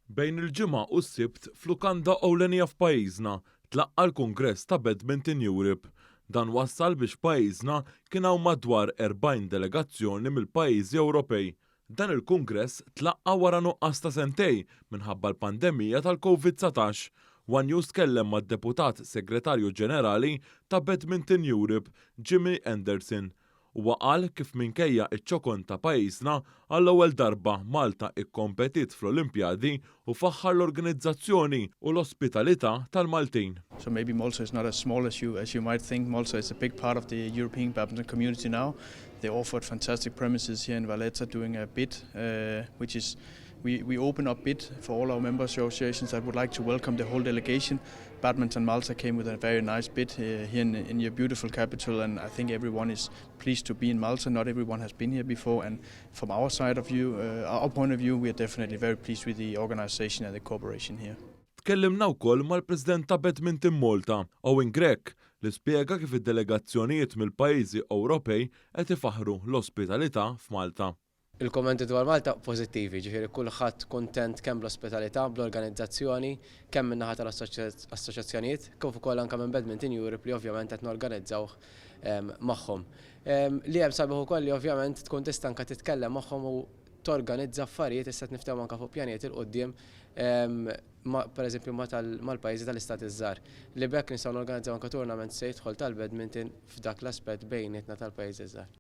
Bejn il-Ġimgħa u s-Sibt f'lukanda ewlenija f'pajjiżna tlaqqa' l-Kungress ta' Badminton Europe. Dan wassal biex pajjiżna kien hawn madwar 40 delegazzjoni mill-pajjiżi Ewropej. Dan il-kungress tlaqqa' wara nuqqas ta' sentejn minħabba l-pandemija tal-Covid-19. One News tkellem mad-Deputat Segretarju Ġenerali ta' Badminton Europe, Jimmy Anderson. Huwa qal kif minkejja ċ-ċokon ta' pajjiżna, għall-ewwel darba Malta ikkompetiet fl-Olimpjadi u faħħar l-organizzazzjoni u l-ospitalità tal-Maltin. So maybe Malta is not as small as you might think. Malta is a big part of the European badminton community now. They offered fantastic premises here in Valletta, doing a bid, which is we open up bid for all our member associations that would like to welcome the whole delegation. Badminton Malta came with a very nice bid here in your beautiful capital, and I think everyone is pleased to be in Malta. Not everyone has been here before, and from our side of view, our point of view, we are definitely very pleased with the organization and the cooperation here. Tkellimna wkoll mal-President ta' Badminton Malta, Owen Grech, li spjega kif id-delegazzjonijiet mill-pajjiżi Ewropej qed ifaħru l-ospitalità f'Malta. Il-kommenti dwar Malta pożittivi, ġifieri kulħadd kuntent kemm bl-ospitalità, bl-organizzazzjoni, kemm min-naħa tal-assoċjazzjonijiet, kif ukoll anke minn Badminton Europe li ovvjament qed norganizzawh magħhom. Li hemm sabiħ ukoll li ovvjament tkun tista' anke titkellem magħhom u torganizza affarijiet, issa niftehmu anke fuq pjanijiet 'il quddiem, per eżempju mal-pajjiżi tal-istati żgħar. Li b'hekk nistgħu norganizzaw anke tournament se jidħol tal-badminton f'dak l-aspett bejnietna tal-pajjiżi żgħar.